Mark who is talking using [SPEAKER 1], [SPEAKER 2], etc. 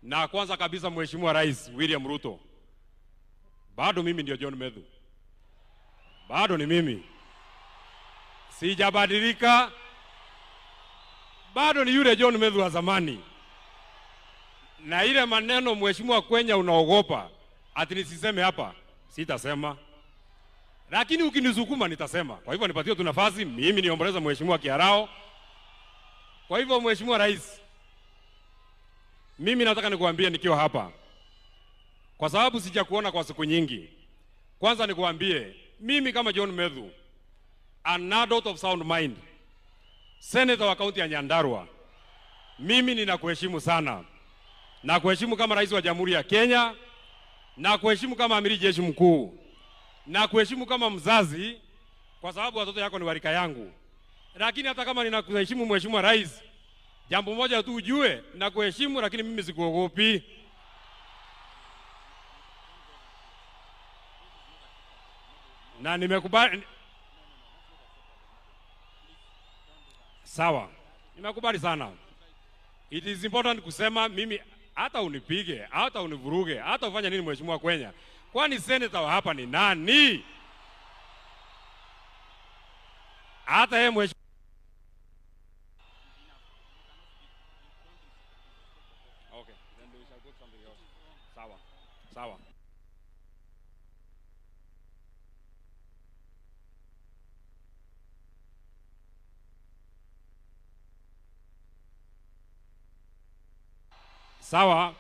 [SPEAKER 1] Na kwanza kabisa Mheshimiwa Rais William Ruto, bado mimi ndio John Methu, bado ni mimi, sijabadilika, bado ni yule John Methu wa zamani. Na ile maneno Mheshimiwa Kwenya unaogopa ati nisiseme hapa, sitasema, lakini ukinisukuma nitasema. Kwa hivyo nipatie tu nafasi mimi niomboleza Mheshimiwa Kiarao. Kwa hivyo Mheshimiwa Rais, mimi nataka nikuambie nikiwa hapa, kwa sababu sijakuona kwa siku nyingi. Kwanza nikuambie mimi kama John Methu, an adult of sound mind, senator wa kaunti ya Nyandarua, mimi ninakuheshimu sana. Nakuheshimu kama rais wa Jamhuri ya Kenya, nakuheshimu kama amiri jeshi mkuu, nakuheshimu kama mzazi, kwa sababu watoto yako ni warika yangu. Lakini hata kama ninakuheshimu Mheshimiwa Rais, jambo moja tu ujue, nakuheshimu lakini mimi sikuogopi. Na nimekubali. Sawa, nimekubali sana. It is important kusema mimi, hata unipige, hata univuruge, hata ufanye nini Mheshimiwa Kwenya, kwani senator wa hapa ni nani? Hata yeye mheshimiwa. Okay, then we shall go to something else. Sawa. Sawa. Sawa.